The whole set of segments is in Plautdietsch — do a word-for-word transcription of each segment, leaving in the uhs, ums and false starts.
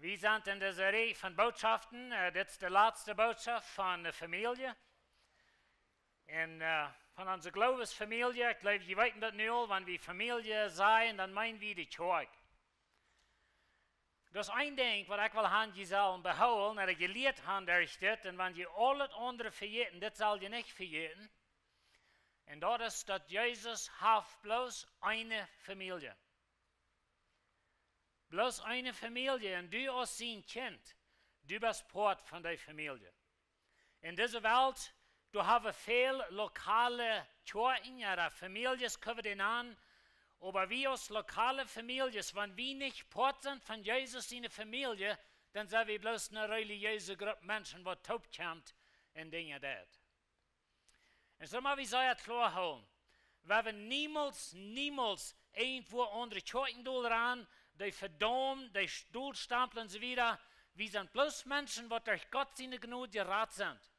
Wie sent en dise Reaj von Bootschoften. Äh, dit es de latste Bootschoft von de Famielje. Un äh, von onse Gloowesfamielje, ekj jleew, jie weeten daut nu aul, wan wie Famielje sajen, dan meen wie de Kjoakj. Daut es een Dinkj, waut ekj well han, jie sellen behoolen, daut jie jelieet han derch dit, un wan jie aul daut aundre vejäten, dit sell jie nich vejäten. Un daut es, daut Jesus haft bloos eene Famielje. Bloos eene Famielje, un du aus sien Kjint, du best Poat von dee Famielje. En dise Welt, doa hab wie väl lokale Kjoakjen, ooda Famieljes, kjenn wie dee nanen. Oba wie aus lokale Famieljes, wan wie nich Poat sent von Jesus siene Famielje, dan sent wie bloos eene relijeese Grupp Menschen, waut toopkjemt un Dinja deit. Un soo mott wie sea kloa hoolen. Wie woaren niemols, niemols irjentwua aundre Kjoakjen dol ranen, dee vedaumen, dee dol stamplen un soo wieda. Wie sent bloos Menschen, waut derch Gott siene Jnod jerat sent.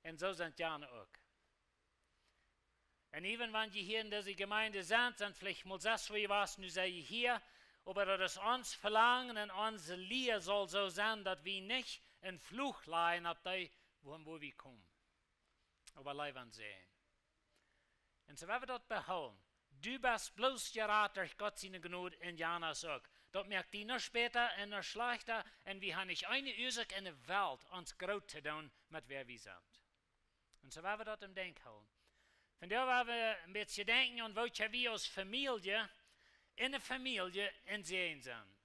Un soo sent jie uk. Un even wan jie hia en dise Jemeent sent, sent veleicht mol sest, wua jie wieren, nu sent jie hia. Oba daut es ons Velangen un onse Lia saul soo sennen, daut wie nich een Fluch lajen opp dee, von wua wie komen. Oba leewa een Säajen. Un soo woa wie daut behoolen. Du best bloos jerat derch Gott siene Jnod un jana uk. Daut moakt die nich bäta un nich schlajchta. Un wie haben nich eene Uasoak en de Welt, ons groot to doonen met wäa wie sent. Un soo woa wie daut em Denkj hoolen. Vondoag woa wie een bät denkjen aun, woo wie aus Famielje, en de Famielje een Säajen sent.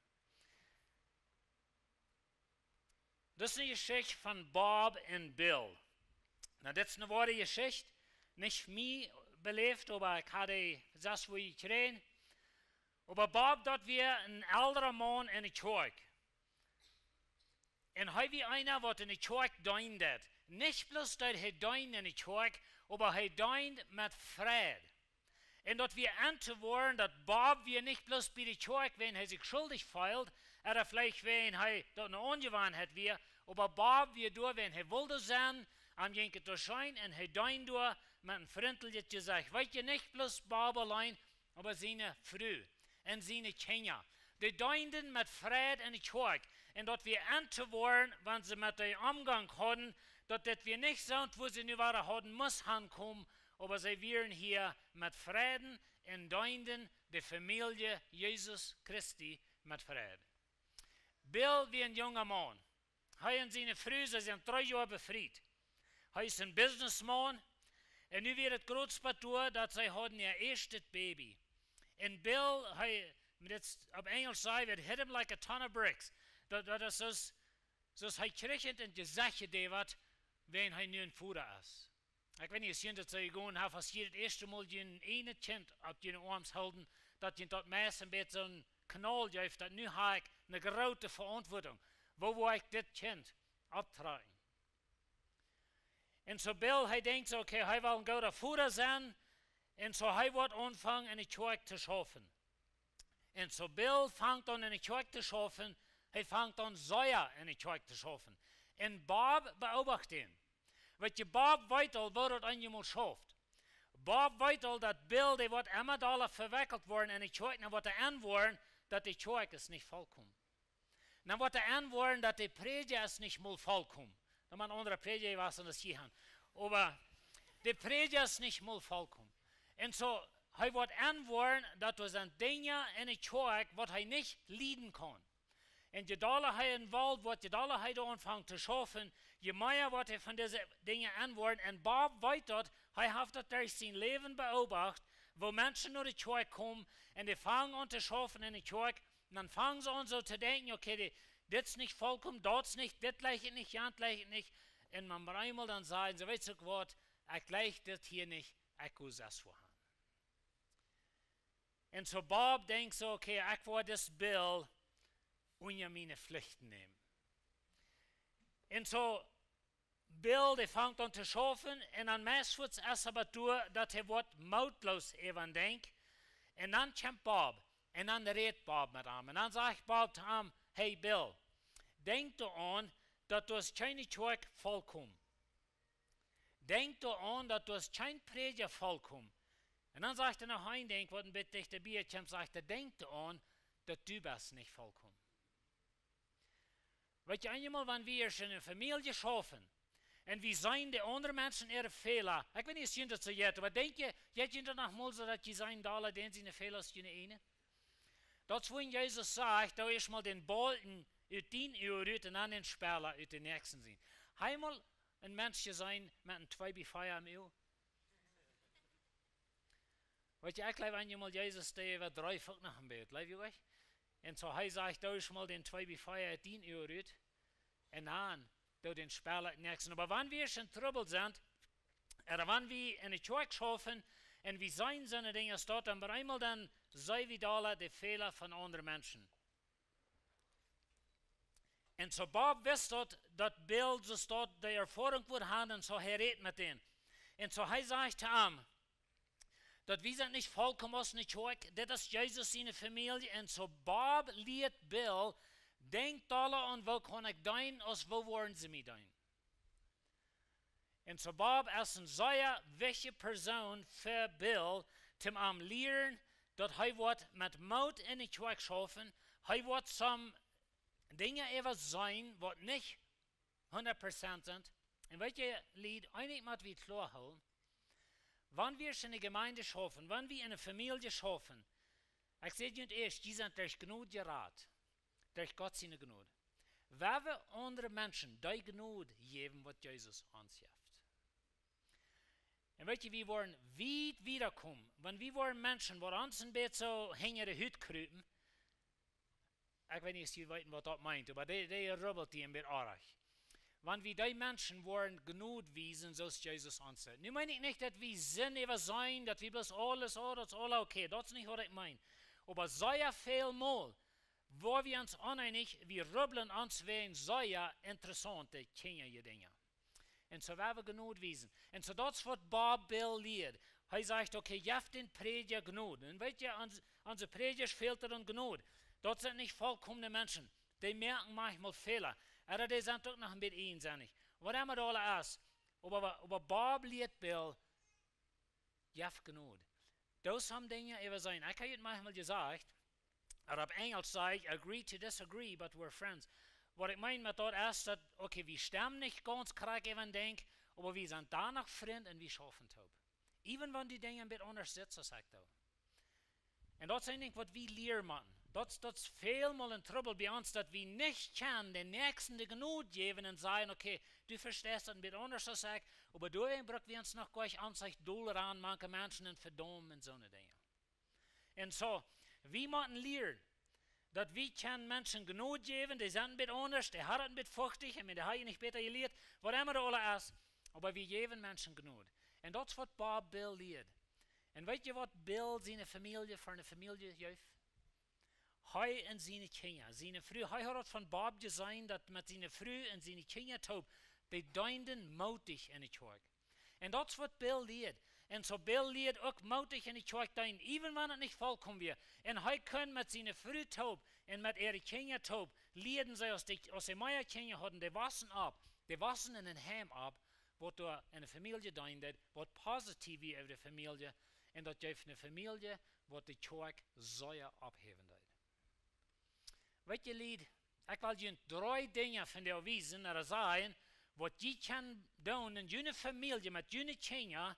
Daut es eene Jeschicht von Bob un Bill. Nu, dit es eene woare Jeschicht. Nich mie beläft, oba ekj haud dee sest wua jekjräajen. Oba Bob, daut wia een elra Maun en de Kjoakj. Un hee wia eena, waut en de Kjoakj deend. Nich bloos daut hee deend en de Kjoakj, oba hee deend met Freid. Un daut wia enn to woaren, daut Bob wia nich bloos bie de Kjoakj, wan hee sikj schuldich feeld, ooda veleicht wan hee daut ne Aunjewanheit wia, oba Bob wia doa, wan hee wull sennen, am jinkj et doa scheen, un hee deend doa met een frintlichet Jesecht. Weet jie, nich bloos Bob auleen, oba siene Fru un siene Kjinja. Dee deenden met Freid en de Kjoakj. Un daut wia enn to woaren, wan see met dee Omgank hauden, daut dit wia nich soo, wua see nu wada hauden must hankomen, oba see wieren hia met Freid un deenden de Famielje Jesus Christi met Freid. Bill wia een junga Maun. Hee un siene Fru, see sent dree Joa befriet. Hee es een businessman. Un nu wia et groot spatoor, daut see hauden äa ieeschtet Baby. Un Bill, hee, dit opp Enjelsch sajen wie, hit him like a ton of bricks. Daut, daut es soo aus, soo aus hee kjricht en Jesecht, dee waut, wan hee nu een Voda es. Ekj weet nich, aus jie daut soo jegonen haben, aus jie daut ieeschte Mol jun ieejnet Kjint opp june Oarms hilden, daut jie daut meist een bät soon Knall jeef, daut nu hab ekj eene groote Veauntwuatunk. Woo woa ekj dit Kjint opptrakjen? Un soo Bill, hee denkjt soo, okay, hee well een gooda Voda sennen. Un soo hee woat aunfangen en de Kjoakj to schaufen. Un soo Bill fangt aun en de Kjoakj to schaufen, hee fangt aun sea en de Kjoakj to schaufen. Un Bob beobacht am. Weet jie, Bob weet aul, woo daut eenjemol schauft. Bob weet aul, daut Bill, dee woat emma dolla vewekjelt woaren en de Kjoakj, dan woat hee enn woaren, daut de Kjoakj es nich volkomen. Dan woat hee enn woaren, daut de Prädja es nich mol volkomen. Dan mott een aundra Prädja jewast sennen aus hia. Oba de Prädja es nich mol volkomen. Un soo, hee woat enn woaren, daut doa sent Dinja en de Kjoakj, waut hee nich lieden kaun. Un je dolla hee enn woat, je dolla hee doa aunfangt to schaufen, je mea woat hee von dise Dinja enn woaren. Un Bob weet daut, hee haft daut derch sien Läwen beobacht, woo Menschen no de Kjoakj komen un dee fangen aun to schaufen en de Kjoakj. Un dan fangen see aun soo to denkjen, okay, dee, dit es nich volkomen, daut es nich, dit jlikjt nich, jant jlikjt nich. Un mau eemol dan sajen see, weetst uk waut, ekj jlikj dit hia nich, ekj go sest wua han. Un soo Bob denkjt soo, okay, ekj woa dis Bill unja miene Flichten nämen. Un soo Bill, dee fangt aun to schaufen, un dan meist woat et oba doa, daut hee woat mootloos äwa däm Denkj. Un dan kjemt Bob, un dan rät Bob met am. Un dan sajcht Bob to am, hey Bill, denkj doaraun, daut doa es kjeene Kjoakj volkomen. Denkj doaraun, daut doa es kjeen Prädja volkomen. Un dan sajcht hee noch een Dinkj, waut een bät dichta bie kjemt, sajcht hee, denkj doaraun, daut du best nich volkomen. Weet jie, eenmol, wan wie ieescht en eene Famielje schaufen un wie seenen de aundre Menschen äare Fäla, ekj weet nich, aus jie daut soo jeit, oba denkj jie, jeit jie daut noch mol soo, daut jie seenen, dee aundra dän siene Fäla aus june ieejne? Daut es wuarom Jesus sajcht: "Doo ieescht mol dän Bolkjen ut dien Uag rut un dan dän Spela ut dän näakjsten sien." Hast du mol een Mensch jeseenen met een twee bie vea em Uag? Weet jie, ekj jleew eenmol Jesus, dee wia dreefach noch een bät, jleew jie nich? Un soo hee sajcht: "Doo ieescht mol dän twee bie vea ut dien Uag rut un dan doo dän Spela ut dän näakjsten." Oba wan wie ieescht en Trubbel sent, ooda wan wie en de Kjoakj schaufen un wie seenen soone Dinja aus daut, dan bie eenmol dan seenen wie dee aundre, de Fäla von aundre Menschen. Un soo Bob wist daut, daut Bill soo daut de Erfoarunk wudd haben, un soo hee räd met dän. Un soo hee sajcht to am, daut wie sent nich volkomen aus eene Kjoakj, dit es Jesus siene Famielje. Un soo Bob lieet Bill: "Denkj dolla aun, woo kaun ekj deenen, aus woo woaren see mie deenen?" Un soo Bob es eene sea wichtje Persoon fa Bill, toom am lieren, daut hee woat met Moot en de Kjoakj schaufen, hee woat soone Dinja äwaseenen, waut nich hundat Prozent sent. Un weet jie, Lied, eent mott wie kloa hoolen: wan wie en eene Jemeent schaufen, wan wie en eene Famielje schaufen, ekj säd junt ieescht, jie sent derch Jnod jerat, derch Gott siene Jnod. Wie woaren aundre Menschen dee Jnod jäwen, waut Jesus ons jeft. Un weet jie, wie woaren wiet wieda komen, wan wie woaren Menschen, waut ons een bät soo hinja de Hut krupen, ekj weet nich, aus jie weeten, waut daut meent, oba dee, dee rubbelt die een bät oajch. Wan wie dee Menschen woaren Jnod wiesen, soo aus Jesus ons deed. Nu meen ekj nich, daut wie Sind äwaseenen, daut wie bloos aules, oh, daut es aul okay, daut es nich, waut ekj meen. Oba sea väl mol, wua wie ons oneenich, wie rubbeln ons wäajen sea interessaunte Kjinja Dinja. Un soo woa wie Jnod wiesen. Un soo daut es, waut Bob Bill lieet. Hee sajcht: "Okay, jeff dän Prädja Jnod." Un weet jie, ons, onse Prädjasch fält et aun Jnod. Daut sent nich volkomne Menschen. Dee moaken maunchmol Fäla. Ooda dee sent uk noch een bät eejensennich, waut emma daut aul es. Oba, oba Bob lieet Bill: "Jeff Jnod. Doo soone Dinja äwaseenen." Ekj hab et maunchmol jesajcht, ooda opp Enjlisch saj ekj: "Agree to disagree, but we're friends." Waut ekj meen met daut es daut, okay, wie stemmen nich gaunz krakjt äwa een Dinkj, oba wie sent doano Frind un wie schaufen toop. Even wan du Dinja een bät aundasch sitst aus ekj doo. Un daut es een Dinkj, waut wie lieren motten. Daut, daut es väl mol een Trubbel bie ons, daut wie nich kjennen dän Näakjsten de Jnod jäwen un sajen: "Okay, du vesteist daut een bät aundasch aus ekj, oba doawäajen bruck wie ons noch jlikj aun sikj dol raun mank Menschen un vedaumen un soone Dinja." Un soo, wie motten lieren, daut wie kjennen Menschen Jnod jäwen, dee sent een bät aundasch, dee haben daut een bät fuchtich, ekj meen, dee haben nich bäta jelieet, waut emma daut aul es, oba wie jäwen Menschen Jnod. Un daut es, waut Bob Bill lieet. Un weet jie, waut Bill siene Famielje fa eene Famielje jeef? Hee un siene Kjinja, siene Fru, hee haud daut von Bob jeseenen, daut met siene Fru un siene Kjinja toop, dee deenden mootich en de Kjoakj. Un daut es, waut Bill lieet. Un soo Bill lieet uk mootich en de Kjoakj deenen, even wan et nich volkomen wia. Un hee kunn met siene Fru toop un met äare Kjinja toop, lieeden see, aus dee, aus see mea Kjinja hauden, dee wossen opp. Dee wossen en een Heim opp, waut doa en eene Famielje deend, waut positiev wia äwa de Famielje. Un daut jeef eene Famielje, waut de Kjoakj sea opphäwen deed. Weet jie, Lied, ekj well junt dree Dinja von dee wiesen, ooda sajen, waut jie kjennen doonen en june Famielje met june Kjinja,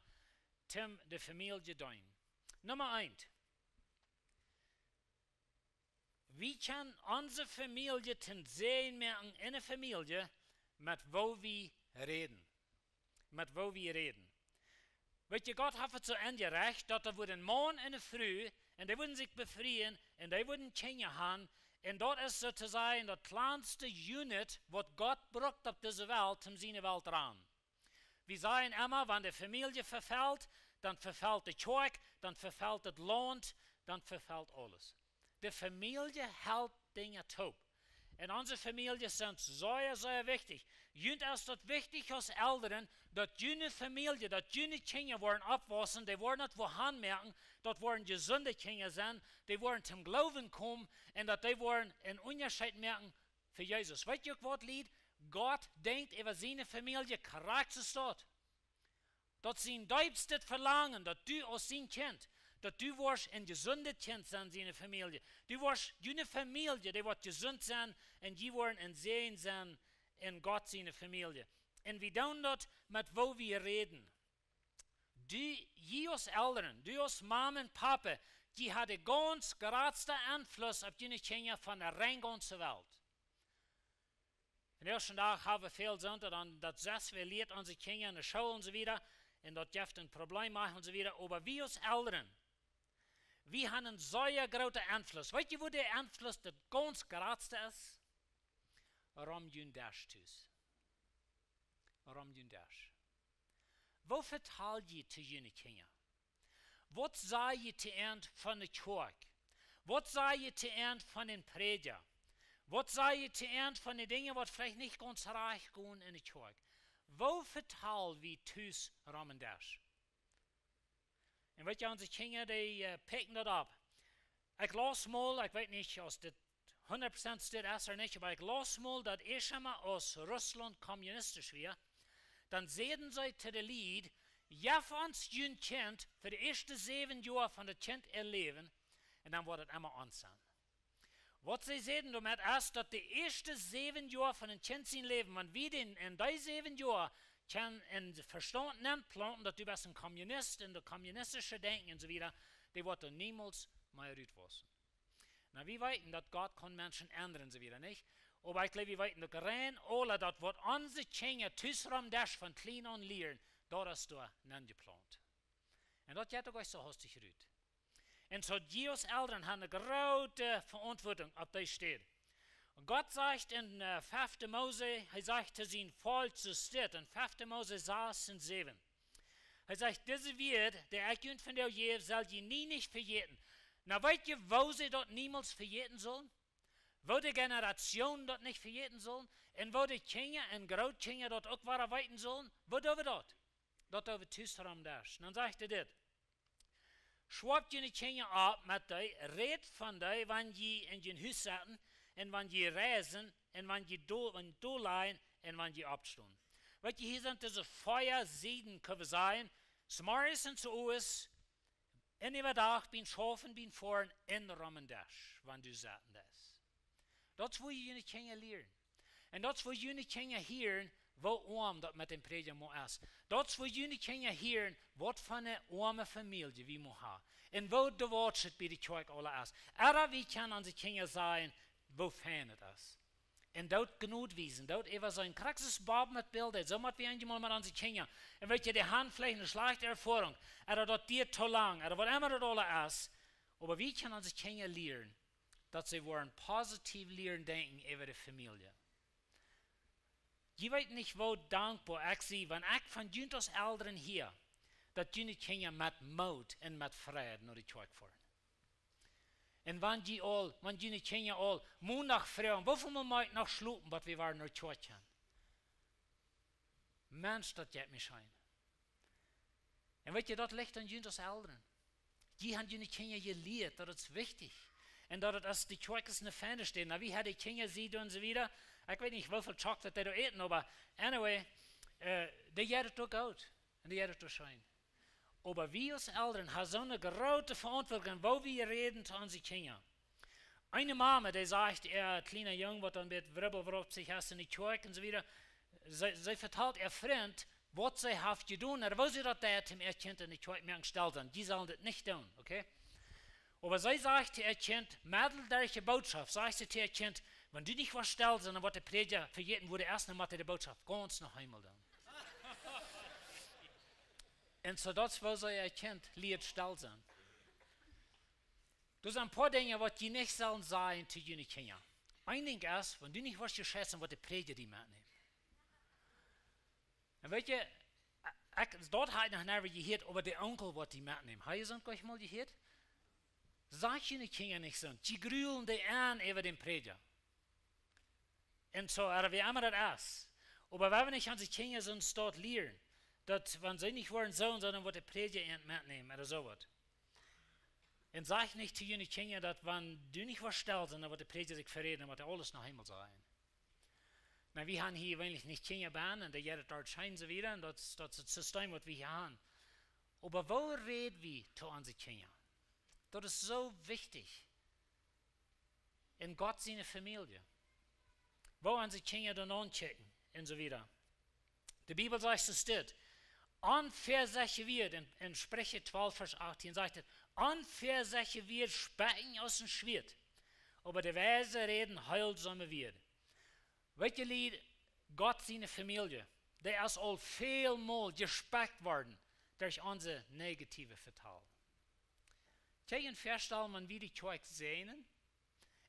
toom de Famielje deenen. Numma eent. Wie kjennen onse Famielje toom Säajen moaken en de Famielje, met woo wie räden. Met woo wie räden. Weet jie, Gott haft et soo enjerecht, daut doa wudd een Maun un eene Fru, un dee wudden sikj befrieen, un dee wudden Kjinja haben, un daut es, soo to sajen, daut kjlanste Unit, waut Gott brukt opp dise Welt, om siene Welt raun. Wie sajen emma, wan de Famielje vefelt, dan vefelt de Kjoakj, dan vefelt daut Launt, dan vefelt aules. De Famielje helt Dinja toop. Un onse Famieljes sent sea, sea wichtich. Junt es daut wichtich aus Elren, daut june Famielje, daut june Kjinja woaren oppwaussen, dee woaren daut woa han moaken, daut woaren jesunde Kjinja sennen, dee woaren toom Gloowen komen, un daut dee woaren een Unjascheet moaken fa Jesus. Weet jie uk waut, Lied? Gott denkjt äwa siene Famielje krakjt soo aus daut. Daut es sien deepstet Velangen, daut du aus sien Kjint, daut du woascht een jesundet Kjint sennen en siene Famielje. Du woascht, june Famielje, dee woat jesunt sennen un jie woaren een Säajen sennen en Gott siene Famielje. Un wie doonen daut met woo wie räden. Du, jie aus Elren, du aus Mama un Papa, jie haben dän gaunz jratsten Enfluss opp june Kjinja von de rein gaunze Welt. Vondoag dän Dach haben wie väl soont, daut, daut sest, wie lieren onse Kjinja en de School un soo wieda, un daut jeft een Problem un soo wieda, oba wie aus Elren, wie haben een sea grooten Enfluss. Weet jie, woo de Enfluss daut gaunz jratste es? Rom jun Desch tus. Rom jun Desch. Woo vetal jie to june Kjinja? Waut saj jie to an von de Kjoakj? Waut saj jie to an von dän Prädja? Waut saj jie to an von de Dinja, waut veleicht nich gaunz rajcht gonen en de Kjoakj? Woo vetal wie tus rom dän Desch? Un weet jie, onse Kjinja, dee, äh, pikjen daut opp. Ekj laus mol, ekj weet nich aus dit hundat Prozent steit es ooda nich, oba ekj laus mol, daut ieescht emol aus Russlaunt kommunistisch wia, dan säden see to de Lied: "Jeff ons jun Kjint fa de ieeschte säwen Joa von daut Kjint äa Läwen, un dan woat et emma ons sennen." Waut see säden doamet es, daut de ieeschte säwen Joa von een Kjint sien Läwen, wan wie dän en dee säwen Joa kjennen en Vestaunt nenplaunten, daut du best een Kommunist un daut kommunistische Denkjen un soo wieda, dee woat doa niemols mea rutwaussen. Nu, wie weeten, daut Gott kaun Menschen endren un soo wieda, nich? Oba ekj jleew, wie weeten uk rein aula, daut waut onse Kjinja tus rom Desch von kjlien aun lieren, daut es doa nenjeplaunt. Un daut jeit uk ieescht soo hastich rut. Un soo, jie aus Elren haben eene groote Veauntwuatunk opp dee Städ. Un Gott sajcht en, äh, fefte Mose, hee sajcht to sien Volkj, soo steit en fefte Mose sas un säwen. Hee sajcht: "Dise Wieed, dee ekj junt vondoag jäw, sell jie nie nich vejäten." Nu, weet jie, woo see daut niemols vejäten sullen? Woo de Generationen daut nich vejäten sullen? Un woo de Kjinja un Grootkjinja daut uk wada weeten sullen? Woo doo wie daut? Daut doo wie tus rom Desch. Dan sajcht hee dit: "Schwoat june Kjinja opp met dee, rät von dee, wan jie en jun Hus setten, un wan jie reisen, un wan jie do-, wan jie dol lajen, un wan jie oppstonen." Weet jie, hia sent dise vea Sieden, kjenn wie sajen, zemorjes un zeowes, un äwadach, biem Schaufen, biem Foaren, un rom dän Desch, wan du sitten deist. Daut es woo jie june Kjinja lieren. Un daut es woo june Kjinja hieren, woo oam daut met dän Prädja mau es. Daut es woo june Kjinja hieren, waut fa eene oame Famielje wie mau haben. Un woo de Woarheit bie de Kjoakj aula es. Ooda wie kjennen onse Kjinja sajen, woo fein et es. Un daut Jnod wiesen, daut äwa sien Christus Bob met Bill deed, soo mott wie eenjemol met onse Kjinja. Un weet jie, dee haben veleicht eene schlajchte Erfoarunk, ooda daut diat too lang, ooda waut emma daut aula es. Oba wie kjennen onse Kjinja lieren, daut see woaren positiv lieren denkjen äwa de Famielje. Jie weeten nich, woo dankboa ekj sie, wan ekj von junt aus Elren hia, daut june Kjinja met Moot un met Freid no de Kjoakj foaren. Un wan jie aul, wan june Kjinja aul Mondach froagen: "Woo väl mol mott ekj noch schlopen, bat wie wada no de Kjoakj gonen?" Mensch, daut jeit mie scheen. Un weet jie, daut licht aun junt aus Elren. Jie haben june Kjinja jelieet, daut et wichtich es. Un daut et aus de Kjoakj es eene feine Städ. Nu, wie haben de Kjinja, see doonen soo wieda. Ekj weet nich, woo väl Chocolate dee doa äten, oba anyway, äh, dee jeit et uk goot. Un dee jeit et uk scheen. Oba wie aus Elren haben soo eene groote Veauntwuatunk, woo wie räden to onse Kjinja. Eene Mama, dee sajcht, äa kjliena Jung, waut dan met Wribbel, waut opp sikj haft en de Kjoakj un soo wieda, see, see vetalt äa Frint, waut see haft jedonen, ooda woo see daut deed, om äa Kjint en de Kjoakj moaken stell sennen. Jie sellen dit nich doonen, okay? Oba see sajcht to äa Kjint, met dise Bootschoft, sajcht see to äa Kjint: "Wan du nich woascht stell sennen, dan woat de Prädja vejäten, woo dee es, dan mott hee de Bootschoft gaunz noch eemol doonen." Un soo daut es woo see äa Kjint lieet stell sennen. Doa sent een poa Dinja, waut jie nich sellen sajen to june Kjinja. Een Dinkj es, wan du nich woascht jescheit sennen, woat de Prädja die metnämen. Un weet jie, ekj, daut hab ekj noch never jehieet, oba de Onkel woat die metnämen. Hab jie soont uk mol jehieet? Sajcht june Kjinja nich soo. Jie grulen dee aun äwa dän Prädja. Un soo, ooda woo emma daut es. Oba wie haben nich onse Kjinja soo staut lieren, daut wan see nich woaren soo, dan woat de Prädja an metnämen, ooda soo waut. Un sajcht nich to june Kjinja, daut wan du nich woascht stell sennen, dan woat de Prädja sikj veräden, dan woat hee aules noch eemol sajen. Nu, wie haben hia jeweenlich nich Kjinja bennen, un dee jeit et doa scheen soo wieda, un daut, daut es daut System, waut wie hia haben. Oba woo räd wie to onse Kjinja? Daut es soo wichtich. En Gott siene Famielje. Woo onse Kjinja dan aunkjikjen un soo wieda. De Bibel sajcht soo dit: Onvejäftliche Wieed, en, en Spricha twalf, Varsch achtieen sajcht et: Onvejäftliche Wieed spetjen aus een Schwieet, oba de weise Räden heilsome Wieed. Weet jie, Lied, Gott siene Famielje, dee es aul väl mol jespetjt worden derch onse negative Vetalen. Kjenn jie junt väastalen, wan wie de Kjoakj säajnen,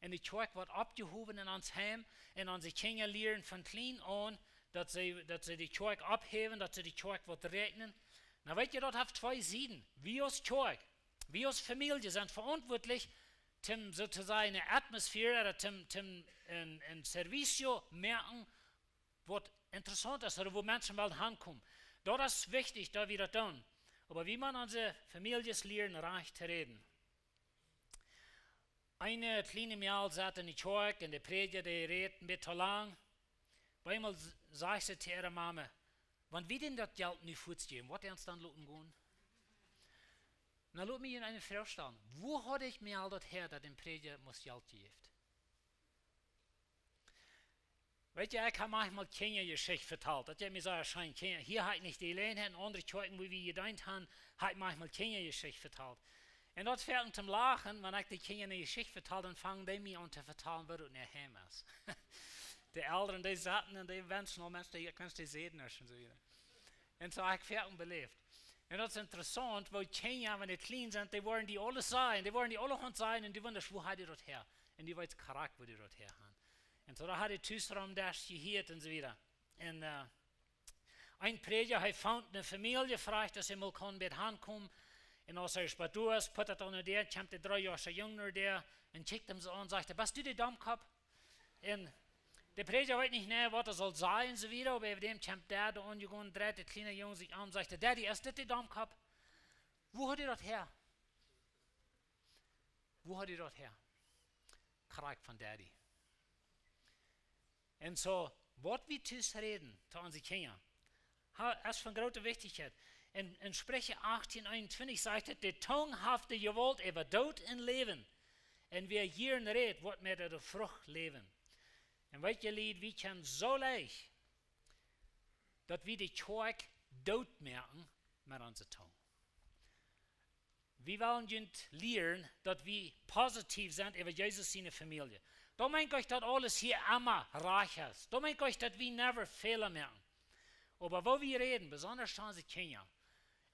un de Kjoakj woat oppjehowen en ons Heim, un onse Kjinja lieren von kjlien aun, daut see, daut see de Kjoakj opphäwen, daut see de Kjoakj woat räakjnen. Na, weet jie, daut haft twee Sieden. Wie aus Kjoakj, wie aus Famielje sent veauntwuatlich, toom, soo to sajen, eene Atmosphäre, ooda toom, toom een, een servicio moaken, waut interessaunt es, ooda wua Menschen wellen hankomen. Daut es wichtich, daut wie daut doonen. Oba wie motten onse Famieljes lieren, rajcht to räden. Eene kjliene Mejal saut en de Kjoakj un de Prädja, dee räd een bät too lang. Bie eemol s-, sajcht see to äare Mame: Wan wie dän daut Jelt nu fuaz jäwen, woat dee ons dan loten gonen? Na, lot mie junt eene Froag stalen. Woo haud de Mejal daut häa, daut de Prädja must Jelt jäwen? Weet jie, ekj hab maunchmol Kjinjajeschicht vetalt. Daut jeft mie soo scheen Kjinja. Hia hab ekj nich de Jeläajenheit, en aundre Kjoakjen, wua wie jedeent haben, hab ekj maunchmol Kjinjajeschicht vetalt. Un daut wia toom Lachen, wan ekj de Kjinja eene Jeschicht vetal, dan fungen dee mie aun to vetalen, woo daut en äa Heim es. De Elren, dee sauten un dee wenschen aul, Mensch, dee, ekj wensch, dee säden daut uk soo wieda. Un soo hab ekj väl beläft. Un daut es interessaunt, woo Kjinja, wan dee kjlien sent, dee woaren die aules sajen, dee woaren die aulahaunt sajen, un du wundasch, woo haben dee daut häa? Un du weetst krakjt, woo dee daut häa haben. Un soo, daut haud ekj tus rom daut jehieet un soo wieda. Un, äh, een Prädja, hee funk eene Famielje, fruach, aus hee mol kunn bie an komen. Un aus hee bie doa es, put daut aun de Däa, kjemt de dreejoascha Jung no de Däa un kjikjt am soo aun un sajcht: „Best du de Domkopp?“ Un de Prädja weet nich, nä, waut hee saul sajen, soo wieda, oba äwa däm kjemt de Däa aunjegonen, dreit de kjliena Jung sikj om, sajcht hee: „Daddy, es dit de Domkopp?“ Woo haud dee daut häa? Woo haud dee daut häa? Krakjt von Daddy. Un soo, waut wie tus räden to onse Kjinja, ha-, es von groote Wichtichkjeit. En, en Spricha achtieen eenuntwintich sajcht et: „De Tung haft de Jewault äwa Doot un Läwen, un wäa jieren rät, woat met de Frucht läwen.“ Un weet jie, Lied, wie kjennen soo leicht, daut wie de Kjoakj doot moaken met onse Tung. Wie wellen junt lieren, daut wie positiv sent äwa Jesus siene Famielje. Daut meent nich, daut aules hia emma rajcht es. Daut meent nich, daut wie never Fäla moaken. Oba woo wie räden, besonda to onse Kjinja.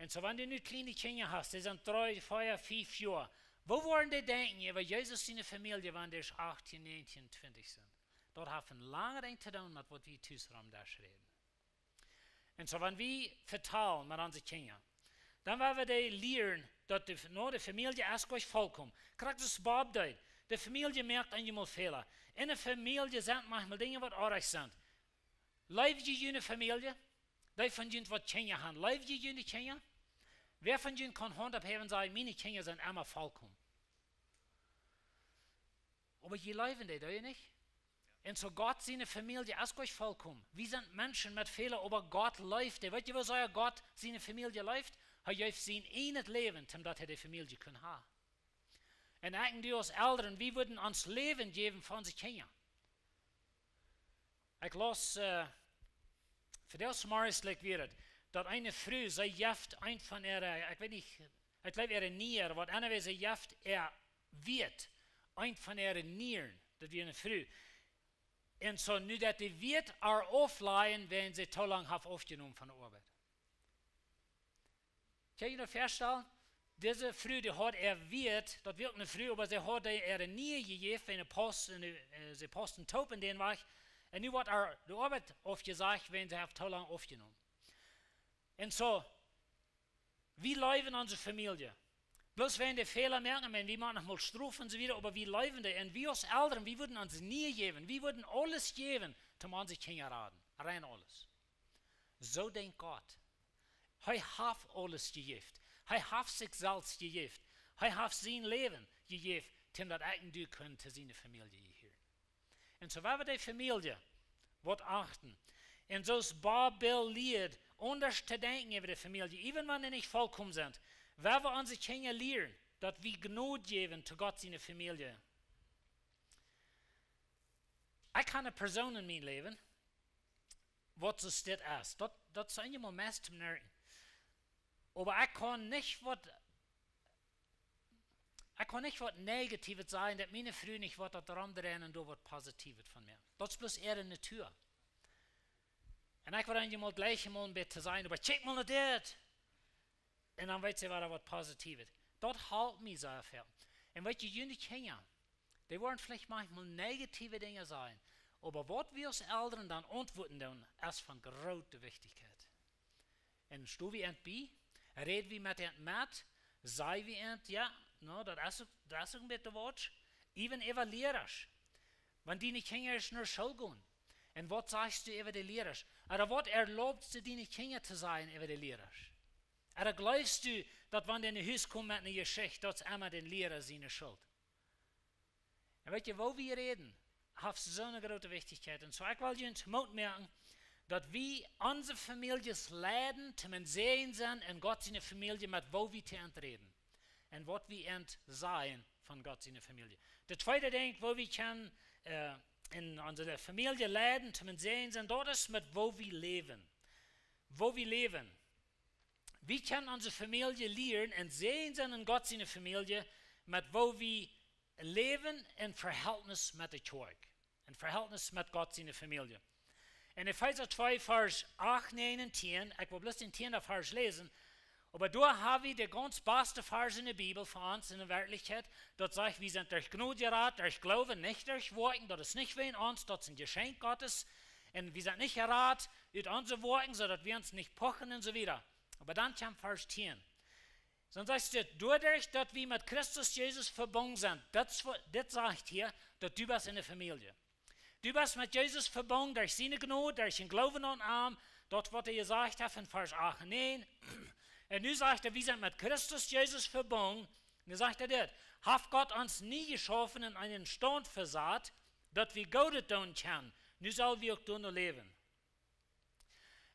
Un soo, wan du nu kjliene Kjinja hast, dee sent dree, vea, fief Joa, woo woaren dee denkjen äwa Jesus siene Famielje, wan dee achtieen, näajentieen, twintich sent? Daut haft een langen Enj to doonen met waut wie tus rom daut räden. Un soo, wan wie vetalen met onse Kjinja, dan woa wie dee lieren, daut de, no, de Famielje es nich volkomen. Krakjt aus Bob deed. De Famielje moakt eenjemol Fäla. En de Famielje sent maunchmol Dinja, waut oajch sent. Leew jie june Famielje? Dee von junt, waut Kjinja haben, leew jie june Kjinja? Wäa von junt kaun Haunt opphäwen un sajen: „Miene Kjinja sent emma volkomen?“ Oba jie leewen dee, doo jie nich? Un soo, Gott siene Famielje es nich volkomen. Wie sent Menschen met Fäla, oba Gott leeft dee. Weet jie, woo sea Gott siene Famielje leeft? Hee jeef sien ieejnet Läwen, toom daut hee de Famielje kunn haben. Un ekj un du aus Elren, wie wudden ons Läwen jäwen fa onse Kjinja. Ekj laus, äh, vondoag zemorjes, like, wia et, daut eene Fru, see jeft eent von äare, ekj weet nich, ekj jleew äare Nieren, waut, anyway, see jeft äa Wieet, eent von äare Nieren, daut wia eene Fru. Un soo, nu daut de Wieet äa auflajen, wiels see too lang haft aufjenomen von de Oabeit. Kaun jie junt daut väastalen? Dise Fru, dee haud äa Wieet, daut wia uk eene Fru, oba see haud äa äare Nieren jejäft, eene Paust, eene, äh, see pausten toop en dän Wajch. Un nu woat äa de Oabeit aufjesajcht, wiels see haft too lang aufjenomen. Un soo, wie leewen onse Famielje. Bloos wan dee Fäla moaken, wan wie motten noch mol strofen un soo wieda, oba wie leewen dee. Un wie aus Elren, wie wudden onse Nieren jäwen, wie wudden aules jäwen, toom onse Kjinja raden. Rein aules. Soo denkjt Gott. Hee haft aules jejäft. Hee haft sikj selfst jejäft. Hee haft sien Läwen jejäft, toom daut ekj un du kunnen to siene Famielje jehieren. Un soo woa wie de Famielje waut achten. Un soo aus Bob Bill lieed, aundasch to denkjen äwa de Famielje, even wan dee nich volkomen sent, woa wie onse Kjinja lieren, daut wie Jnod jäwen to Gott siene Famielje. Ekj kaun eene Persoon en mien Läwen, waut soo steit es. Daut, daut es eenjemol meist to merkjen. Oba ekj kaun nich waut, ekj kaun nich waut Negatiewet sajen, daut miene Fru nich waut daut romdreien un doa waut Positiewet von mie. Daut es bloos äare Natua. Un ekj wudd eenjemol jlikj mol een bät to sajen, oba kjikj mol no dit. Un dan weet see wada waut Positiewet. Daut halpt mie sea väl. Un weet jie, june Kjinja, dee woaren veleicht maunchmol negative Dinja sajen. Oba waut wie aus Elren dan auntwuaden doonen, es von groote Wichtichkjeit. Un sto wie an bie, räd wie met an met, saj wie an, jo, no, daut es uk, daut es uk een bät waut. Even äwa Lierasch. Wan diene Kjinja no School gonen, un waut sajchst du äwa de Lierasch? Ooda waut erlaubst du diene Kjinja to sajen äwa de Lierasch? Ooda jleefst du, daut wan dee no Hus komen met eene Jeschicht, daut es emma dän Liera siene Schult? Un weet jie, woo wie räden, haft soo eene groote Wichtichkjeit. Un soo, ekj well junt Moot moaken, daut wie onse Famieljes leiden, toom een Säajen sennen en Gott siene Famielje, met woo wie to an räden. Un waut wie an sajen von Gott siene Famielje. Daut tweede Dinkj, woo wie kjennen, äh, en onse Famielje leiden, toom een Säajen sennen, daut es met woo wie läwen. Woo wie läwen. Wie kjennen onse Famielje lieren een Säajen sennen en Gott siene Famielje, met woo wie läwen en Verhältnis met de Kjoakj. En Verhältnis met Gott siene Famielje. En Efeesa twee, Varsch acht, näajen un tieen, ekj well bloos dän tieenden Varsch läsen, oba doa ha wie de gaunz baste Varsch en de Bibel fa ons en de Werkjlichkjeit, daut sajcht, wie sent derch Jnod jerat, derch Gloowen, nich derch Woakjen, daut es nich wäajen ons, daut es een Jeschenkj Gottes, un wie sent nich jerat ut onse Woakjen, soo daut wie ons nich puchen un soo wieda. Oba dan kjemt Varsch tieen. Dan sajcht et, doaderch daut wie met Christus Jesus vebungen sent, daut es wa-, dit sajcht hia, daut du best en de Famielje. Du best met Jesus vebungen derch siene Jnod, derch dän Gloowen aun am, daut waut hee jesajcht haft en Varsch acht un näajen. Un nu sajcht hee, wie sent met Christus Jesus vebungen. Nu sajcht hee dit, haft Gott ons nie jeschaufen un en eenen Staunt vesat, daut wie Goodet doonen kjennen. Nu sell wie uk doano läwen.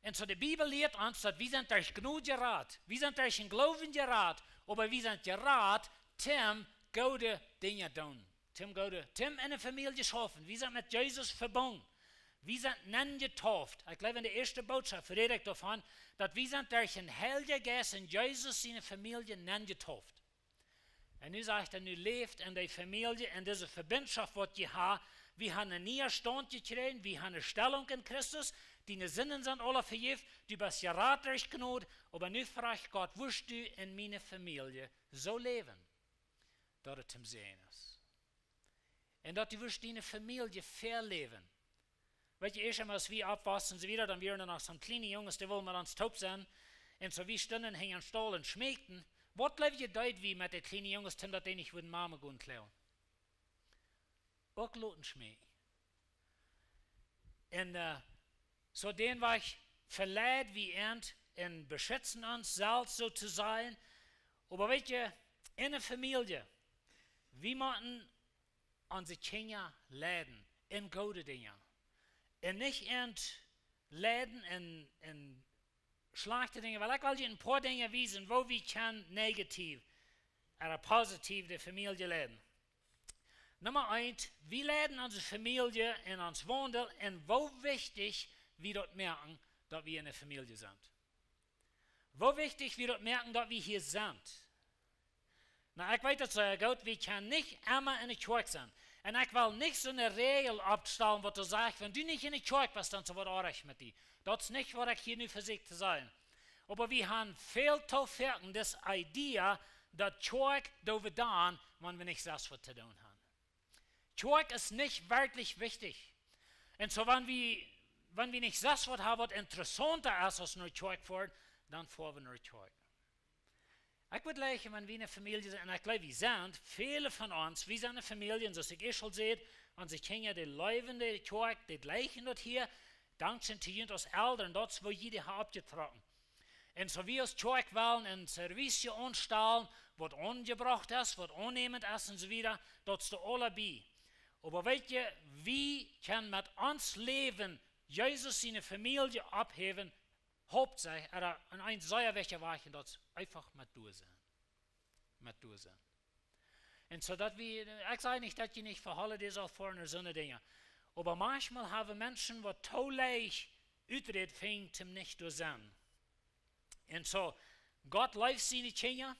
Un soo de Bibel lieet ons, daut wie sent derch Jnod jerat, wie sent derch dän Gloowen jerat, oba wie sent jerat, toom goode Dinja doonen. Toom goode, toom en de Famielje schaufen. Wie sent met Jesus vebungen. Wie sent nenjetauft. Ekj jleew, en de ieeschte Bootschoft räd ekj doavon, daut wie sent derch dän Heiljen Jeist en Jesus siene Famielje nenjetauft. Un nu sajcht hee, nu läft en de Famielje, en dise Vebinjschoft waut jie ha, wie han een nieen Staunt jekjräajen, wie han eene Stellunk en Christus, diene Sinden sent aula vejäft, du best jerat derch Jnod, oba nu fruach Gott, wurscht du en miene Famielje soo läwen, daut et toom Säajen es. Un daut du wurscht diene Famielje veläwen. Weet jie, ieescht emol, aus wie oppwussen un soo wieda, dan wieren doa noch soone kjliene Junges, dee wullen met ons toop sennen. Un soo wie stunden hinja em Staul un schmäakjten. Waut jleew jie, deed wie met de kjliene Junges, toom daut dee nich wudden Mama gonen kjlonen? Uk loten schmäakjen. Un, äh, soo dän Wajch veleid wie an un beschitzen ons selfst, soo to sajen. Oba weet jie, en de Famielje, wie motten onse Kjinja leiden en goode Dinja. Un nich an leiden en, en schlajchte Dinja. Well ekj well junt een poa Dinja wiesen, woo wie kjennen negativ ooda positiv de Famielje leiden. Numma eent, wie leiden onse Famielje en ons Waundel un woo wichtich wie daut moaken, daut wie en de Famielje sent. Woo wichtich wie daut moaken, daut wie hia sent. Nu, ekj weet daut sea goot, wie kjennen nich emma en de Kjoakj sennen. Un ekj well nich soone Räajel oppstalen, waut doa sajcht, wan du nich en de Kjoakj best, dan es waut orrajcht met die. Daut es nich, waut ekj hia nu vesieekj to sajen. Oba wie han väl to foaken dise Idee, daut Kjoakj doo wie dan, wan wie nich selfst waut to doonen han. Kjoakj es nich werkjlich wichtich. Un soo, wan wie, wan wie nich selfst waut haben, waut interessaunta es aus no Kjoakj foaren, dan foa wie no Kjoakj. Ekj wudd jleichen, wan wie ne Famielje sent, un ekj jleew, wie sent, väle von ons, wie sent ne Famielje, un soo aus ekj ieescht aul säd, onse Kjinja, dee leewen de Kjoakj, dee jleichen daut hia, dankscheen to junt aus Elren, daut es, woo jie dee haben oppjetrocken. Un soo aus wie aus Kjoakj wellen een Service aunstalen, waut aunjebrocht es, waut aunnäment es un soo wieda, daut es doa aula bie. Oba weet jie, wie kjennen met ons Läwen Jesus siene Famielje opphäwen, hauptsächlich, ooda en een sea wichtja Wajch, un daut es eefach met doa sennen. Met doa sennen. Un soo daut wie, ekj saj nich daut jie nich fa holidays aul foaren ooda soone Dinja. Oba maunchmol haben Menschen waut too leicht Uträd finjen toom nich doa sennen. Un soo, Gott leeft siene Kjinja.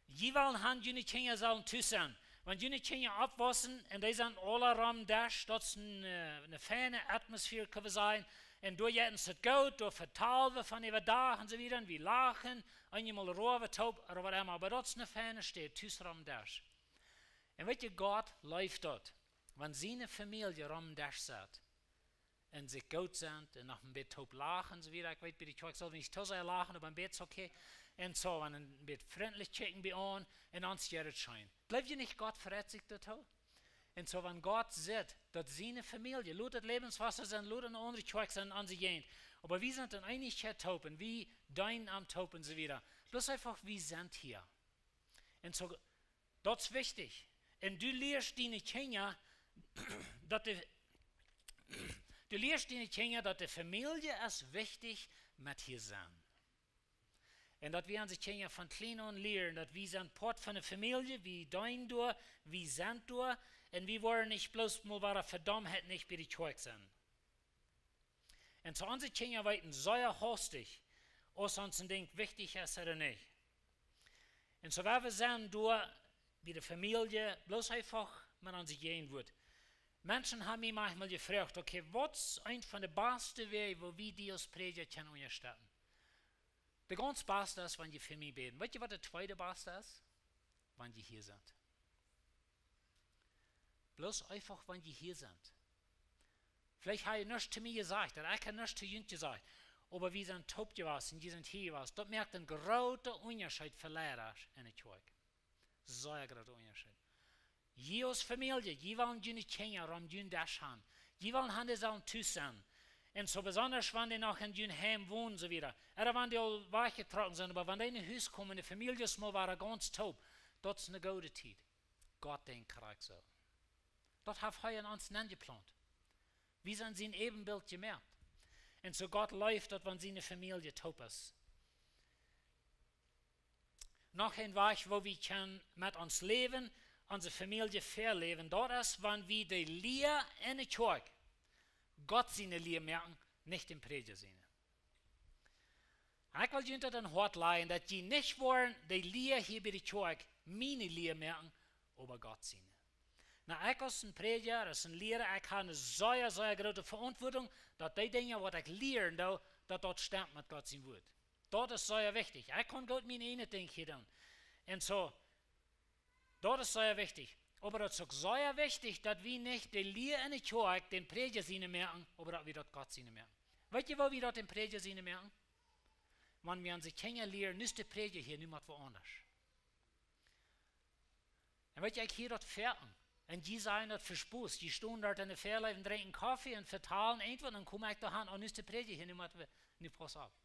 Jie wellen han june Kjinja sellen tus sennen. Wan june Kjinja oppwaussen un dee sent aula rom Desch, daut es ne, ne feine Atmosphäre, kjenn wie sajen. Un doa jeit ons daut goot, doa vetalen wie von äwa Dach un soo wieda. Un wie lachen, eenjemol roa wie toop, ooda waut emma. Oba daut es ne feine Städ, tus rom Desch. Un weet jie, Gott leeft daut, wan siene Famielje rom Desch sett un sikj goot sent un noch een bät toop lachen un soo wieda. Ekj weet, bie de Kjoakj sell wie nich too sea lachen, oba een bät es okay. Un soo, wan een bät frintlich kjikjen bie aun un ons jeit et scheen. Jleew jie nich, Gott freit sikj doatoo? Un soo, wan Gott sitt, daut siene Famielje, lot daut Läwenswota sennen, lot eene aundre Kjoakj sennen aun de Jäajent. Oba wie sent en Eenichkjeit toop un wie deenen am toop un soo wieda. Bloos eefach, wie sent hia. Un soo, daut es wichtich. Un du lieescht diene Kjinja, daut de, du lieescht diene Kjinja, daut de Famielje es wichtich met hia sennen. Un daut wie onse Kjinja von kjlien aun lieren, daut wie sent Poat von de Famielje, wie deenen doa, wie sent doa, un wie woaren nich bloos mol wada fa Dommheit nich bie de Kjoakj sennen. Un soo onse Kjinja weeten sea haustich, aus ons een Dinkj wichtich es ooda nich. Un soo woa wie sennen doa bie de Famielje, bloos eefach met onse Jäajenwuat. Menschen haben mie maunchmol jefroacht, okay, waut es eent von de baste Wäaj, woo wie die aus Prädja kjennen unjastetten? De gaunz baste es, wan jie fa mie bäden. Weet jie, waut de tweede baste es? Wan jie hia sent. Bloos eefach, wan jie hia sent. Veleicht ha jie nuscht to mie jesajcht, ooda ekj ha nuscht to junt jesajcht. Oba wie sent toop jewast, jie sent hia jewast. Daut moakt een groota Unjascheet fa Leidasch enne Kjoakj. Sea groota Unjascheet. Jie aus Famielje, jie wellen june Kjinja rom jun Desch han. Jie wellen han, dee sellen tus sennen. Un soo besonda, wan dee noch en jun Heim wonen, soo wieda. Ooda wan dee aul wajchjetrocken sent, oba wan dee no Hus komen, de Famielje es mol wada gaunz toop. Daut es ne goode Tiet. Gott denkjt krakjt soo. Daut haft hee en ons nenjeplaunt. Wie sent sien Äwenbilt jemoakt. Un soo Gott leeft daut, wan siene Famielje toop es. Noch een Wajch, woo wie kjennen met ons Läwen, onse Famielje veläwen, daut es, wan wie de Lia enne Kjoakj, Gott siene Lia moaken, nich dän Prädja siene. Ekj well junt daut aun daut Hoat lajen, daut jie nich woaren de Lia hia bie de Kjoakj miene Lia moaken, oba Gott siene. Nu, ekj aus een Prädja, aus een Liera, ekj ha ne sea, sea groote Veauntwuatunk, daut dee Dinja, waut ekj lieren doo, daut daut stemt met Gott sien Wuat. Daut es sea wichtich. Ekj kaun goot mien ieejnet Dinkj hia doonen. Un soo, daut es sea wichtich. Oba daut es uk sea wichtich, daut wie nich de Lia enne Kjoakj dän Prädja siene moaken, oba daut wie daut Gott siene moaken. Weet jie, woo wie daut dän Prädja siene moaken? Wan wie onse Kjinja lieren, nu es de Prädja hia, nu mott wie aundasch. Un weet jie, ekj hia daut foaken. Un jie sajen daut fa Spos. Jie stonen doa enne Väaleew un drinkjen Koffe un vetalen irjentwaut, un dan kom ekj doa han, un nu es de Prädja hia, nu mott wie, nu pauss opp.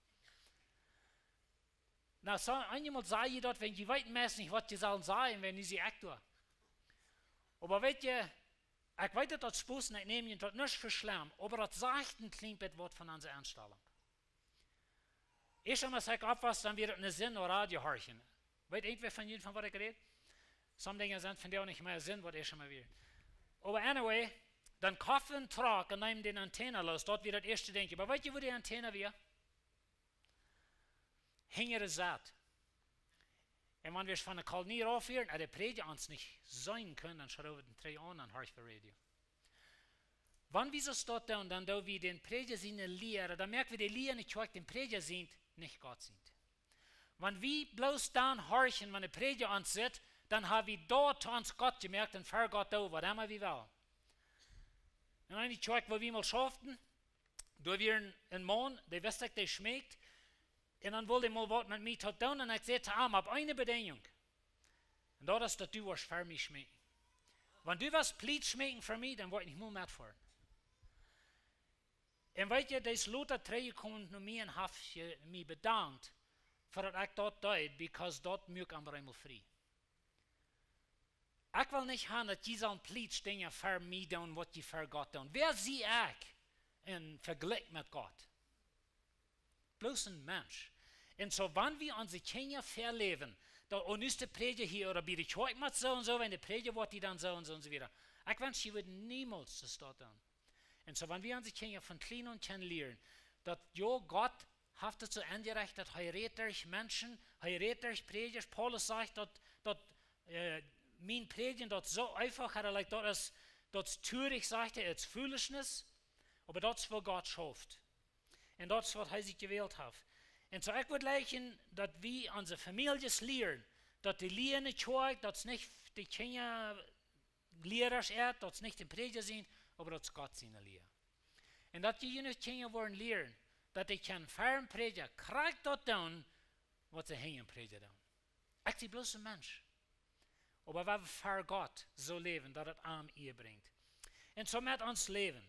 Nu, soo, eenjemol saj jie daut, wan jie weeten meist nich, waut jie sellen sajen, wan jie sie ekj doa. Oba weet jie, ekj weet daut daut Spos, un ekj näm junt daut nich fa schlemm, oba daut sajcht een kjlien bät waut von onse Enstalunk. Ieescht emol, aus ekj oppwos, dan wia daut ne Sind no Radio horchen. Weet irjentwäa von junt, von waut ekj räd? Some Dinja sent vondoag nich mea Sind, waut ieescht emol wia. Oba anyway, dan koft wie een Truck un neem dän Antenna loos. Daut wia daut ieeschte Dinkj. Oba weet jie, woo de Antenna wia? Hinjare Sied. Un wan wie von de Kolonie rauf wieren, un de Prädja ons nich seenen kunn, dan schrow wie dän Truck aun un horcht wie Radio. Wan wie soo daut doonen, dan doo wie dän Prädja siene Lia, dan moak wie de Lia enne Kjoakj dän Prädja sient, nich Gott sient. Wan wie bloos dan horchen, wan de Prädja ons sitt, dan ha wie daut to ons Gott jemoakt un ver Gott doo, waut emma wie wellen. Un enne Kjoakj, wua wie mol schauften, doa wia een, een Maun, dee wist ekj, dee schmeakjt, un dan wull dee mol waut met mie to doonen, un ekj säd to am, opp eene Bedinjunk. Un daut es, daut du woascht ver mie schmeakjen. Wan du woascht plietsch schmeakjen ver mie, dan woa ekj nich mol metfoaren. Un weet jie, dee es lota trigjjekomen no mie un haft je-, mie bedankt, fa daut ekj daut deed, because daut muak am eenmol frie. Ekj well nich han, daut jie sellen plietsch Dinja ver mie doonen, waut jie ver Gott doonen. Wäa sie ekj em Vejlikj met Gott? Bloos een Mensch. Un soo, wan wie onse Kjinja veläwen, daut, oh, nu es de Prädja hia, ooda bie de Kjoakj mott soo un soo, wan de Prädja woat, dee dan soo un soo un soo wieda. Ekj wensch, jie wudden niemols soo daut doonen. Un soo, wan wie onse Kjinja von kjlien aun kjennen lieren, daut jo, Gott haft et soo enjerecht, daut hee rät derch Menschen, hee rät derch Prädjasch. Paulus sajcht daut, daut, äh, mien Prädjen daut soo eefach, hee, like, daut es, daut es tuarich, sajcht hee, it's foolishness, oba daut es, woo Gott schauft. Un daut es, waut hee sikj jewält haft. Un soo, ekj wudd jleichen, daut wie onse Famieljes lieren, daut de Lia enne Kjoakj, daut es nich de Kjinja Lierasch es, daut es nich de Prädja sien, oba daut es Gott siene Lia. Un daut jie june Kjinja woaren lieren, daut dee kjennen ver dän Prädja krakjt daut doonen, waut see hinja dän Prädja doonen. Ekj sie bloos een Mensch. Oba wie wellen ver Gott soo läwen, daut et am Ea brinjt. Un soo met ons Läwen.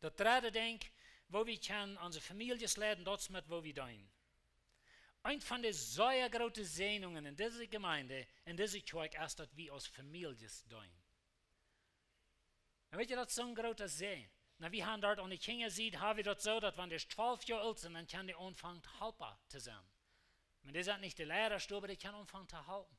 Daut dredde Dinkj, woo wie kjennen onse Famieljes leiden, daut es met woo wie deenen. Eent von de sea groote Säajnungen en dise Jemeent, en dise Kjoakj, es daut wie aus Famieljes deenen. Un weet jie, daut es soon groota Säajen. Nu, wie haben doa aun de Kjinjasied, haben wie daut soo, daut wan dee twalf Joa oolt sent, dan kjennen dee aunfangen Halpa to sennen. Oba dee sent nich de Lierasch, oba dee kjennen aunfangen to halpen.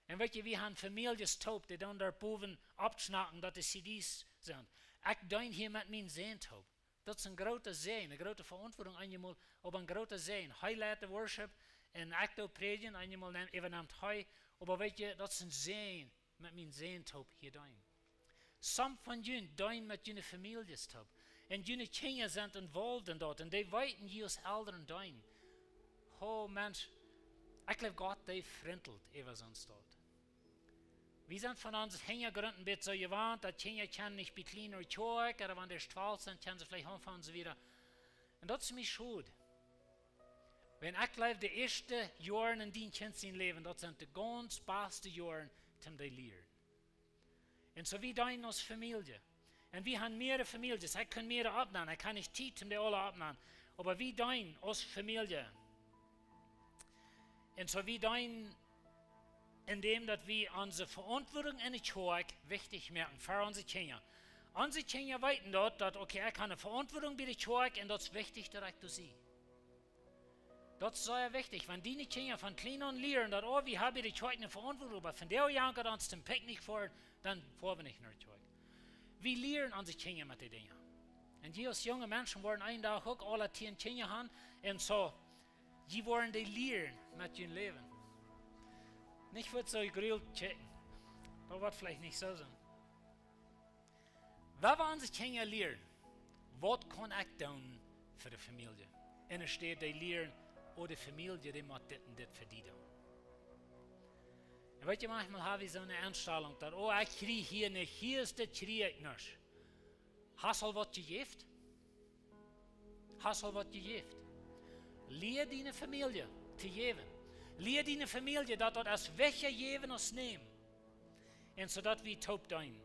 Un weet jie, wie haben Famieljes toop, dee dan doa bowen aufschnacken, daut de C Ds sent. Ekj deen hia met mienen Sän toop. Daut es een groota Säajen, eene groote Veauntwuatunk eenjemol, oba een groota Säajen. Hee leit de Worship un ekj doo prädjen, eenjemol nemt, äwanemt hee. Oba weet jie, daut es een Säajen, met mienen Sän toop hia deenen. Some von junt deenen met june Famieljes toop. Un june Kjinja sent involved en daut. Un dee weeten, jie aus Elren deenen. Oh Mensch, ekj jleew, Gott, dee frintelt äwa soon Staut. Wie sent von onse Hinjagrunt een bät soo jewant, daut Kjinja kjennen nich bie kjliene Kjoakj, ooda wan dee twalf sent, kjennen see veleicht aunfangen soo wieda. Un daut es mie schod. Wan ekj jleew, de ieeschte Joaren en dien Kjint sien Läwen, daut sent de gaunz baste Joaren, toom dee lieren. Un soo wie deenen aus Famielje. Un wie haben mearere Famieljes. Ekj kaun mearere oppnämen. Ekj hab nich Tiet, om dee aule oppnämen. Oba wie deenen aus Famielje. Un soo wie deenen en däm, daut wie onse Veauntwuatunk en de Kjoakj wichtich moaken fa onse Kjinja. Onse Kjinja weeten daut, daut, okay, ekj hab eene Veauntwuatunk bie de Kjoakj un daut es wichtich, daut ekj doa sie. Daut es sea wichtich, wan diene Kjinja von kjlien aun lieren, daut, oh, wie haben bie de Kjoakj eene Veauntwuatunk, oba vondoag jankat ons toom Picknick foaren, dan foa wie nich no de Kjoakj. Wie lieren onse Kjinja met dee Dinja. Un jie aus junge Menschen woaren eenen Dach uk aule tieen Kjinja haben, un soo, jie woaren dee lieren met jun Läwen. Nich waut soo jegruelt kjikjen. Daut woat veleicht nich soo sennen. Wan wie onse Kjinja lieren, waut kaun ekj doonen fa de Famielje? Enne Städ dee lieren, oh, de Famielje, dee mott dit un dit fa die doonen. Un weet jie, maunchmol hab wie soone Enstalunk, daut, oh, ekj kjrie hia nich, hia es dit, kjrie ekj nich. Hast aul waut jejäft? Hast aul waut jejäft? Lia diene Famielje to jäwen. Lia diene Famielje, daut daut es wichtja jäwen aus nämen. Un soo daut wie toop deenen.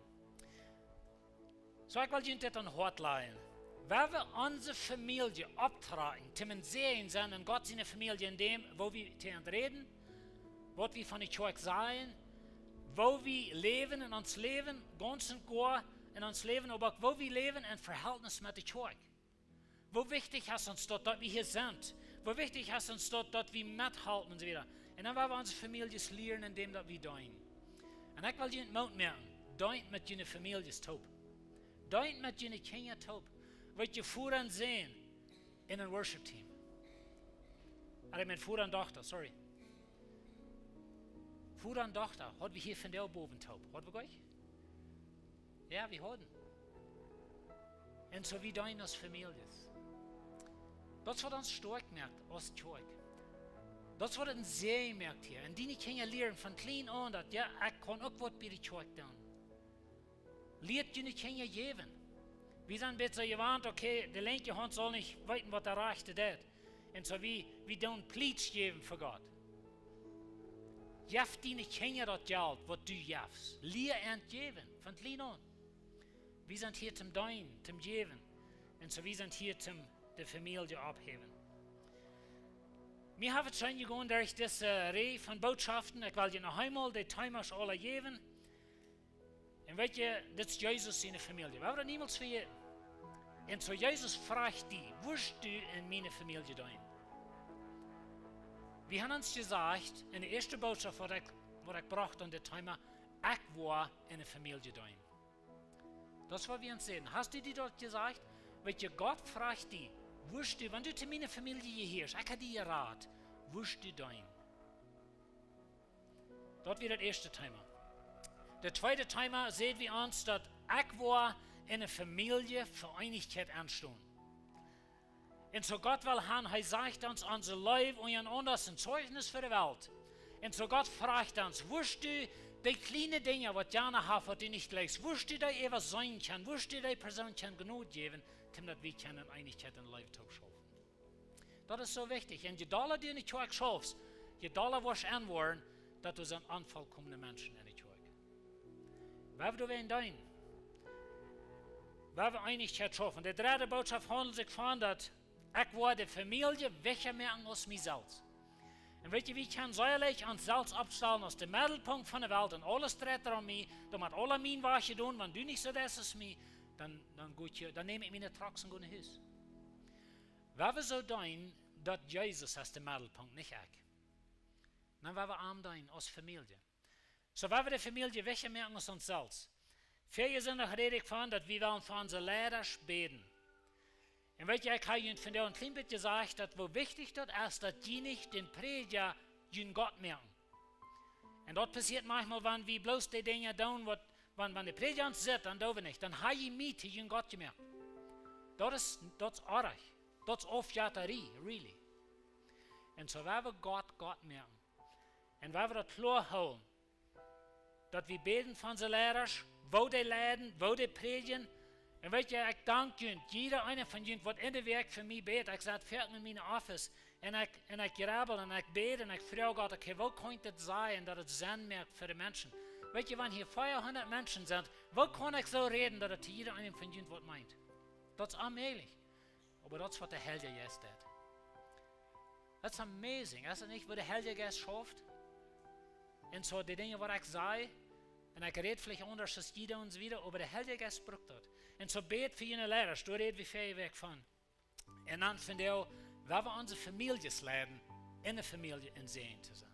Soo, ekj well junt dit aum Hoat lajen. Wan wie onse Famielje opptrakjen, toom een Säajen sennen en Gott siene Famielje en däm, woo wie to an räden, waut wie von de Kjoakj sajen, woo wie läwen en ons Läwen, gaunz un goa en ons Läwen, oba uk woo wie läwen en Vehältnis met de Kjoakj. Woo wichtich es ons daut, daut wie hia sent? Woo wichtich es ons daut, daut wie methalpen un soo wieda? Un dan woa wie onse Famieljes lieren en däm, daut wie deenen. Un ekj well junt Moot moaken, deent met june Famieljes toop. Deent met june Kjinja toop. Weet jie, Voda un Sän en een Worship Team. Ooda ekj meen, Voda un Dochta, sorry. Voda un Dochta, haud wie hia vondoag bowen toop. Haud wie goot? Jo, wie hauden. Un soo wie deenen aus Famieljes. Daut es waut ons stoakj moakt aus Kjoakj. Daut es waut een Säajen moakt hia. Un diene Kjinja lieren von kjlien aun daut, jo, ekj kaun uk waut bie de Kjoakj doonen. Lieet june Kjinja jäwen. Wie sent een bät soo jewant, okay, de linkje Haunt saul nich weeten, waut de rajchte deit. Un soo wie, wie doonen plietsch jäwen fa Gott. Jeff diene Kjinja daut Jelt, waut du jefst. Lia an jäwen, von kjlien aun. Wie sent hia toom deenen, toom jäwen. Un soo, wie sent hia toom de Famielje opphäwen. Mie haft et scheen jegonen derch dise Rieej von Bootschoften. Ekj well junt noch eemol de Teemasch aula jäwen. Un weet jie, dit es Jesus siene Famielje. Wie haben daut niemols vejäten. Un soo Jesus fruach die, wurscht du en miene Famielje deenen? Wie haben ons jesajcht en de ieeschte Bootschoft, waut ekj, waut ekj brocht aun dit Thema: Ekj woa enne Famielje deenen. Daut es waut wie ons säden. Hast du die daut jesajcht? Weetst, Gott frajcht die: Wurscht du, wan du to miene Famielje jehieescht, ekj hab die jerat, wurscht du deenen? Daut wia daut ieeschte Thema. Daut tweede Thema säd wie ons, daut ekj woa enne Famielje fa Eenichkjeit enstonen. Un soo Gott well han, hee sajcht ons, onse Leew unjarenaunda es een Zeichnis fa de Welt. Un soo Gott frajcht ons: Wurscht du dee kjliene Dinja, waut jana haft, waut du nich jlikjst, wurscht du dee äwaseenen kjennen, wurscht du dee Persoon kjennen Jnod jäwen, toom daut wie kjennen en Eenichkjeit un Leew toop schaufen? Daut es soo wichtich. Un je dolla du enne Kjoakj schaufst, je dolla woascht enwoaren, daut doa sent onvolkomne Menschen enne Kjoakj. Woa wie doawäajen deenen? Woa wie Eenichkjeit schaufen? De dredde Bootschoft haundelt sikj von daut: Ekj woa de Famielje wichtja moaken aus mie selfst. Un weetst, wie kjennen sea leicht ons selfst oppstalen aus de Meddelpunkt von de Welt un aules dreit om mie, dan mott aules mienen Wajch jedonen, wan du nich soo deist aus mie, dan, dan, dan näm ekj miene Trucks un go no Hus. Woa wie soo deenen, daut Jesus es de Meddelpunkt, nich ekj, dan woa wie am deenen aus Famielje. Soo woa wie de Famielje wichtja moaken aus ons selfst. Väajen Sindach räd ekj von daut wie wellen fa onse Leidasch bäden. Un weetst, ekj hab junt vondoag een kjlien bät jesajcht, daut woo wichtich daut es, daut jie nich dän Prädja jun Gott moaken. Un daut passieet maunchmol, wan wie bloos de Dinja doonen, waut, wan, wan de Prädja ons sitt, dan doo wie nich. Dan ha jie mie to jun Gott jemoakt. Daut es, daut es oajch. Daut es Aufjettarie, really. Un soo woa wie Gott Gott moaken. Un woa wie daut kloa hoolen, daut wie bäden fa onse Leidasch, woo dee leiden, woo dee prädjen. Un weetst, ekj dank junt, jieda eena von junt, waut enne Wäakj fa mie bät. Ekj sett foaken en mienen Office un ekj, un ekj jrebbel un ekj bäd un ekj froag Gott: Okay, woo kaun ekj dit sajen, daut et Senn moakt fa de Menschen? Weetst, wan hia veahundat Menschen sent, woo kaun ekj soo räden, daut et to jieda eenen von junt waut meent? Daut es onmäajlich. Oba daut es waut de Heilje Jeist deit. That's amazing. Es daut nich, woo de Heilje Jeist schauft? Un soo de Dinja, waut ekj saj, un ekj räd veleicht aundasch aus jie doonen, un soo wieda, oba de Heilje Jeist brukt daut. Un soo bäd fa june Leidasch, doa räd wie väaje Wäakj von. Un dan vondoag, woa wie onse Famieljes leiden, enne Famielje een Säajen to sennen.